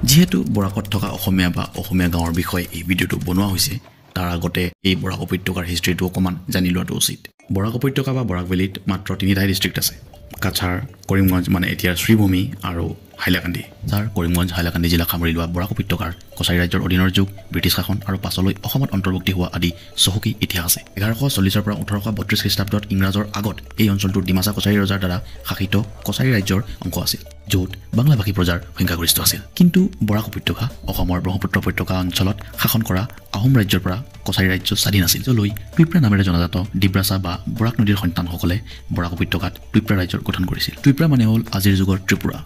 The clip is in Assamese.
যিহেতু বৰাকত থকা অসমীয়া বা অসমীয়া গাঁৱৰ বিষয়ে এই ভিডিঅ'টো বনোৱা হৈছে, তাৰ আগতে এই বৰাক উপত্যকাৰ হিষ্ট্ৰীটো অকণমান জানি লোৱাটো উচিত। বৰাক উপত্যকা বা বৰাক ভেলীত মাত্ৰ তিনিটাই ডিষ্ট্ৰিক্ট আছে, কাছাৰ, কৰিমগঞ্জ মানে এতিয়াৰ শ্ৰীভূমি আৰু হাইলাকান্দি। যাৰ কৰিমগঞ্জ, হাইলাকান্দি জিলাক সামৰি লোৱা বৰাক উপত্যকাৰ কছাৰী ৰাজ্যৰ অধীনৰ যুগ, ব্ৰিটিছ শাসন আৰু পাছলৈ অসমত অন্তৰ্ভুক্তি হোৱা আদি চহকী ইতিহাস আছে। 1140ৰ পৰা 1832 খ্ৰীষ্টাব্দত ইংৰাজৰ আগত এই অঞ্চলটো ডিমাচা কছাৰী ৰজাৰ দ্বাৰা শাসিত কছাৰী ৰাজ্যৰ অংশ আছিল, য'ত বাংলাভাষী প্ৰজাৰ সংখ্যাগৰিষ্ঠ আছিল। কিন্তু বৰাক উপত্যকা অসমৰ ব্ৰহ্মপুত্ৰ উপত্যকা অঞ্চলত শাসন কৰা আহোম ৰাজ্যৰ পৰা কছাৰী ৰাজ্য স্বাধীন আছিল, য'লৈ টুইপ্ৰা নামেৰে জনাজাত ডিব্ৰাচা বা বৰাক নদীৰ সন্তানসকলে বৰাক উপত্যকাত টুইপ্ৰা ৰাজ্যৰ গঠন কৰিছিল। টুইপ্ৰা মানে হ'ল আজিৰ যুগৰ ত্ৰিপুৰা।